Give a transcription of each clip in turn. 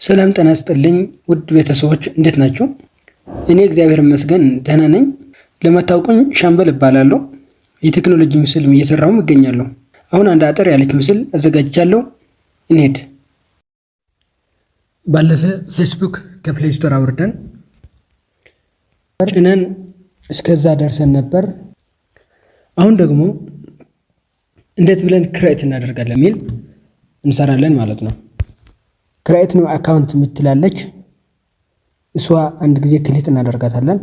ሰላም ጤና ይስጥልኝ ውድ ቤተሰቦች፣ እንዴት ናችሁ? እኔ እግዚአብሔር ይመስገን ደህና ነኝ። ለማታውቁኝ ሻምበል እባላለሁ። የቴክኖሎጂ ምስል እየሰራሁም እገኛለሁ። አሁን አንድ አጠር ያለች ምስል አዘጋጅቻለሁ። እንሄድ። ባለፈ ፌስቡክ ከ Play Store አውርደን ጭነን እስከዛ ደርሰን ነበር። አሁን ደግሞ እንዴት ብለን create እናደርጋለን የሚል እንሰራለን ማለት ነው። Create new account የምትላለች፣ እሷ አንድ ጊዜ click እናደርጋታለን።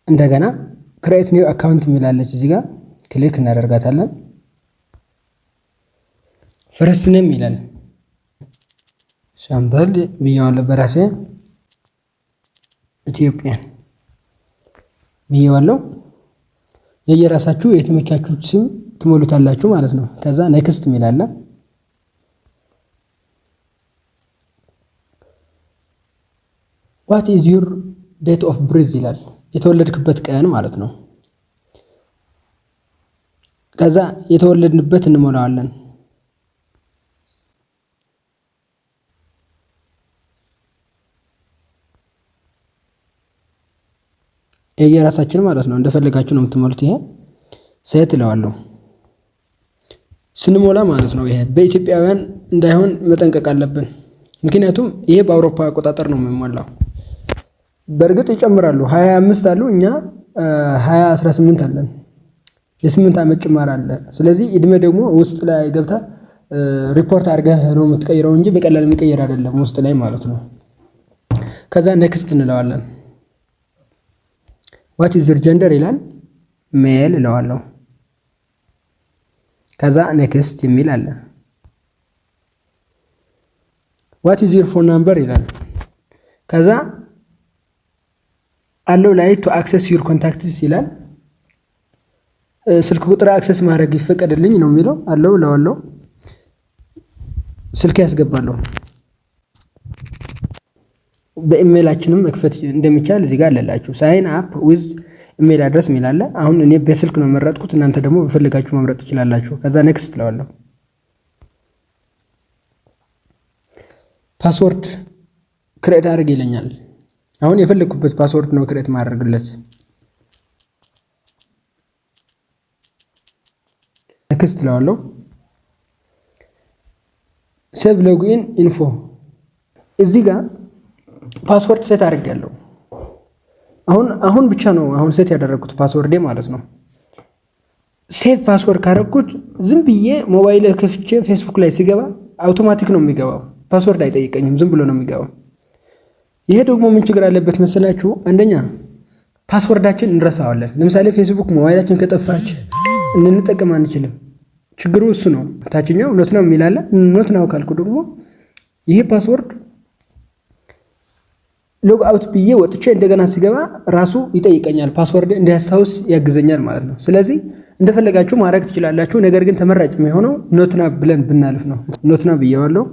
እንደገና create new account የሚላለች፣ እዚህ ጋር click እናደርጋታለን። First name ይላል፣ ሻምበል ብዬዋለሁ፣ በራሴ ኢትዮጵያን ብዬዋለሁ። የየራሳችሁ የተመቻችሁ ስም ትሞሉታላችሁ ማለት ነው። ከዛ next የሚል አለ። What is your date of birth ይላል። የተወለድክበት ቀን ማለት ነው። ከዛ የተወለድንበት እንሞላዋለን። የየራሳችን ማለት ነው። እንደፈለጋችሁ ነው የምትሞሉት። ይሄ ሴት እለዋለሁ ስንሞላ ማለት ነው። ይሄ በኢትዮጵያውያን እንዳይሆን መጠንቀቅ አለብን። ምክንያቱም ይሄ በአውሮፓ አቆጣጠር ነው የሚሞላው። በእርግጥ ይጨምራሉ፣ 25 አሉ፣ እኛ 2018 አለን። የ8 ዓመት ጭማሪ አለ። ስለዚህ እድሜ ደግሞ ውስጥ ላይ ገብታ ሪፖርት አድርገህ ነው የምትቀይረው እንጂ በቀላል የሚቀየር አይደለም ውስጥ ላይ ማለት ነው። ከዛ next እንለዋለን። What is your gender ይላል፣ male እለዋለሁ። ከዛ next የሚል አለ። What is your phone number ይላል። ከዛ allow ላይ to access your contacts ይላል። ስልክ ቁጥር access ማድረግ ይፈቀድልኝ ነው የሚለው። Allow እለዋለሁ። ስልክ ያስገባለሁ። በኢሜይላችንም መክፈት እንደሚቻል እዚህ ጋር አለላችሁ። Sign up with email address የሚል አለ። አሁን እኔ በስልክ ነው የመረጥኩት። እናንተ ደግሞ በፈለጋችሁ መምረጥ ትችላላችሁ። ከዛ next እለዋለሁ። Password create አድርግ ይለኛል። አሁን የፈለግኩበት password ነው create ማድረግለት። Next እለዋለሁ። Save login info፣ እዚህ ጋር password set አድርጌያለሁ። አሁን አሁን ብቻ ነው አሁን set ያደረግኩት password ኤ ማለት ነው። Save password ካደረግኩት ዝም ብዬ ሞባይል ከፍቼ ፌስቡክ ላይ ሲገባ አውቶማቲክ ነው የሚገባው። Password አይጠይቀኝም፣ ዝም ብሎ ነው የሚገባው። ይሄ ደግሞ ምን ችግር አለበት መሰላችሁ? አንደኛ password ኣችን እንረሳዋለን። ለምሳሌ ፌስቡክ ሞባይላችን ከጠፋች እንንጠቀም አንችልም። ችግሩ እሱ ነው። ታችኛው not now የሚል አለ። Not now ካልኩ ደግሞ ይሄ password log out ብዬ ወጥቼ እንደገና ሲገባ ራሱ ይጠይቀኛል። Password እንዲያስታውስ ያግዘኛል ማለት ነው። ስለዚህ እንደፈለጋችሁ ማድረግ ትችላላችሁ። ነገር ግን ተመራጭ የሚሆነው not now ብለን ብናልፍ ነው። Not now ብዬዋለሁ።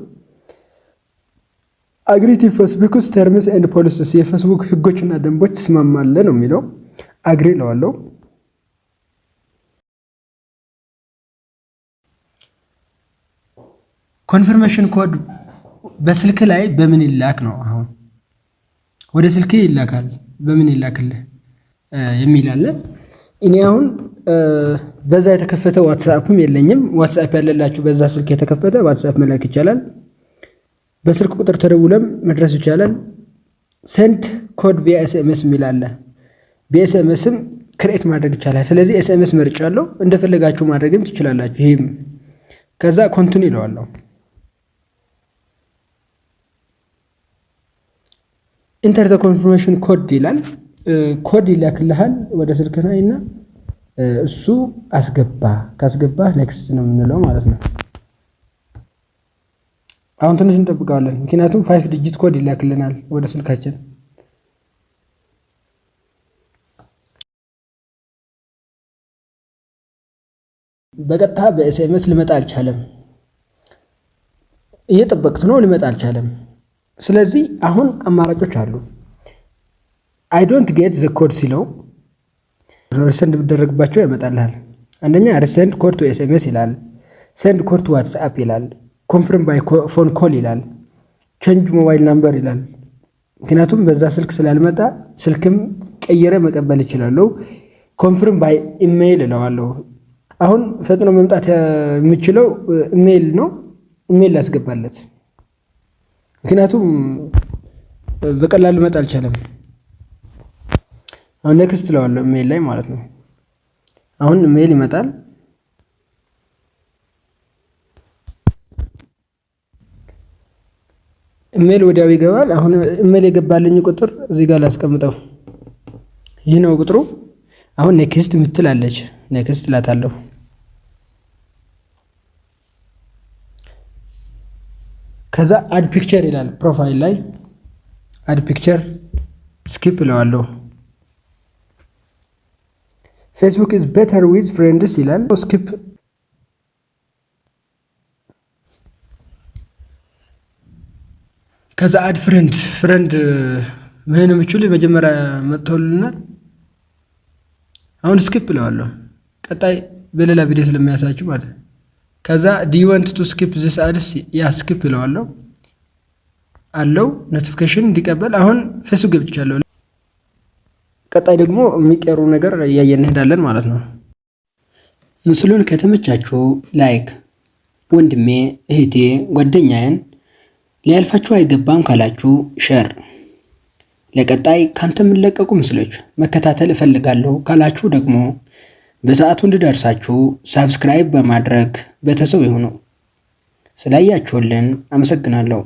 Agree to Facebook's terms and policies፣ የፌስቡክ ህጎችና ደንቦች ትስማማለህ ነው የሚለው። Agree እለዋለሁ። Confirmation code በስልክ ላይ በምን ይላክ ነው፣ አሁን ወደ ስልክ ይላካል፣ በምን ይላክልህ የሚል አለ። እኔ አሁን በዛ የተከፈተ ዋትስአፕም የለኝም። ዋትስአፕ ያለላችሁ በዛ ስልክ የተከፈተ ዋትስአፕ መላክ ይቻላል። በስልክ ቁጥር ተደውሎም መድረስ ይቻላል። Send code via SMS የሚል አለ። በ SMS ም create ማድረግ ይቻላል። ስለዚህ SMS መርጫለሁ። እንደፈለጋችሁ ማድረግም ትችላላችሁ። ይህም ከዛ continue ይለዋለሁ። Enter the confirmation code ይላል። ኮድ ይላክልሃል ወደ ስልክህ ላይ እና እሱ አስገባ። ካስገባህ next ነው የምንለው ማለት ነው። አሁን ትንሽ እንጠብቀዋለን፣ ምክንያቱም five digit code ይላክልናል ወደ ስልካችን። በቀጥታ በ SMS ሊመጣ አልቻለም። እየጠበቅት ነው፣ ሊመጣ አልቻለም። ስለዚህ አሁን አማራጮች አሉ። I don't get the code ሲለው resend ቢደረግባቸው ያመጣልሃል። አንደኛ resend code to SMS ይላል። Send code to WhatsApp ይላል። Confirm by phone call ይላል። Change mobile number ይላል። ምክንያቱም በዛ ስልክ ስላልመጣ ስልክም ቀይሬ መቀበል እችላለሁ። Confirm by email እለዋለሁ። አሁን ፈጥኖ መምጣት የምችለው ኢሜይል ነው። ኢሜይል ላስገባለት፣ ምክንያቱም በቀላሉ መጣ አልቻለም። አሁን next እለዋለሁ ኢሜይል ላይ ማለት ነው። አሁን ኢሜይል ይመጣል። ኢሜይል ወዲያው ይገባል። አሁን ኢሜይል የገባልኝ ቁጥር እዚህ ጋር ላስቀምጠው። ይህ ነው ቁጥሩ። አሁን next ምትል አለች። Next እላታለሁ። ከዛ add picture ይላል profile ላይ add picture skip እለዋለሁ። Facebook is better with friends ይላል። Skip። ከዛ add friend፣ friend መሆን የሚችሉ የመጀመሪያ መጥተውልናል። አሁን skip እለዋለሁ። ቀጣይ በሌላ ቪዲዮ ስለሚያሳችሁ ማለት ነው። ከዛ do you want to skip this ads? Yeah, skip እለዋለሁ። Allow notification እንዲቀበል አሁን ፌስቡክ ገብቻለሁ። ቀጣይ ደግሞ የሚቀሩ ነገር እያየን እንሄዳለን ማለት ነው። ምስሉን ከተመቻችሁ like፣ ወንድሜ እህቴ ጓደኛዬን ሊያልፋችሁ አይገባም ካላችሁ share፣ ለቀጣይ ካንተ የሚለቀቁ ምስሎች መከታተል እፈልጋለሁ ካላችሁ ደግሞ በሰዓቱ እንዲደርሳችሁ subscribe በማድረግ ቤተሰብ ይሁኑ። ስላያችሁልን አመሰግናለሁ።